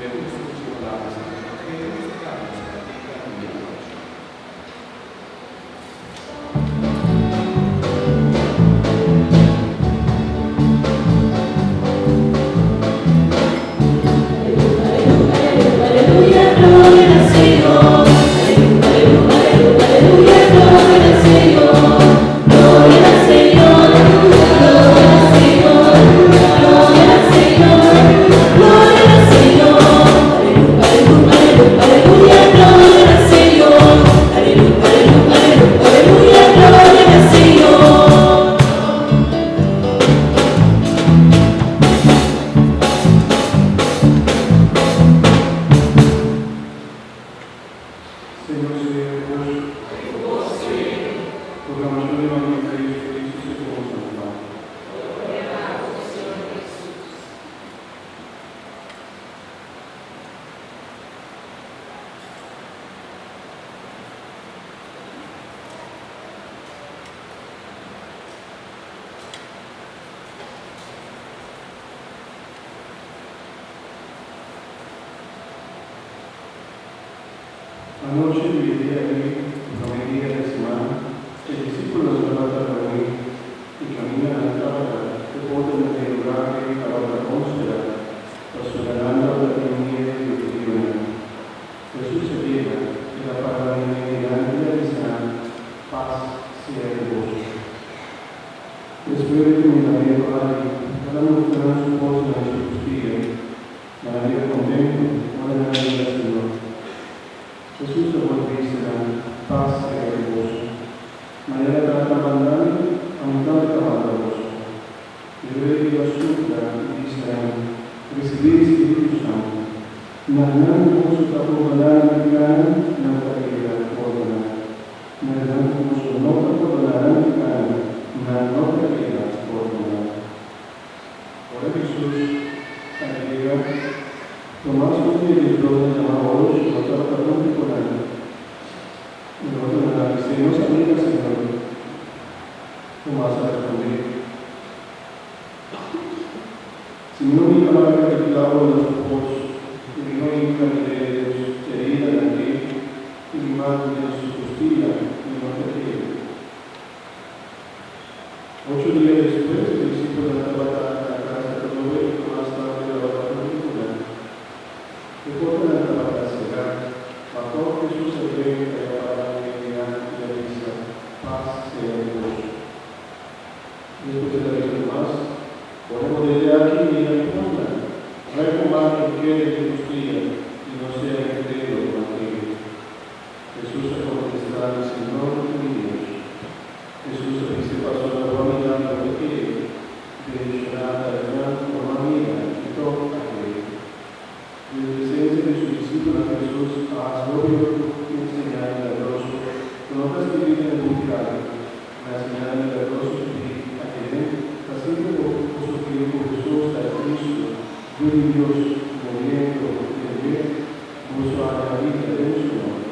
Oremos nos palabras den Evangelio nos ta kaba nos kantika i adorashon. Señor sea ku boso. Proclamacion di Evangelio di Jesucristo segun San Juan. Anochi di e dia ei, e promé dia di siman, e disipelnan tabata reuní i kaminda nan tabata e portanan di e lugá ei tabata bon será, pasobra nan tabata tin miedu di e hudiunan. Hesus a yega, el a para meimei di nan i a bisa nan, Pas sea ku boso. Despues di e mandamentu aki, el a mustra nan su forsanan i su kustia. Nan a bira kontentu ora nan a mira Señor. Hesus a bolbe bisa nan, Pas sea ku boso. Manera Tata a manda mi, ami tambe ta manda boso. E rei el a supla i bisa nan, Risibí e Spiritu Santu. Nan nan ku boso ta pordoná nan pikánan, nan ta keda pordoná. Nan nan ku boso no ta pordoná nan pikánan, nan no ta keda pordoná. Ora Hesus a yega, Tomas ku un di e disipelnan yamá Orosh no tabata huntu ku nan. E otronan a bis'é, Nos a mira Señor. Tomas a respondé, Si mi no mira marka di klabo na su pos i mi no hinka mi dedo den su heridanan ei i mi man den su kustilla, mi no ta kere. Ocho dia despues, e disipelnan tabata na kas atrobe i Tomas tambe tabata huntu ku nan. E portanan tabata será, ma tòg Hesus a drenta i a para meimei di nan i a bisa, Pas sea ku boso. Despues el a bisa Tomas, Pone bo dede aki i mira mi portanan. Rei ku man i kere den kustilla i no sea inkrédulo, ma kere. Hesus a kontestá, Mi Señor i mi Dios. Hesus a bis'é, Pasobra bo a mira mi, bo ta kere. Bendishoná ta esnan ku no a mira i tòg a kere. Den presensia di su disipelnan Hesus a hasi hopi otro señal milagroso ku no ta skibí den e buki aki. Ma e señalnan milagroso skibí akiden ta simpel pa boso kere ku Hesus ta e Kristu, Yu di Dios, i muriendo den dje, boso a haña bida den su nòmber.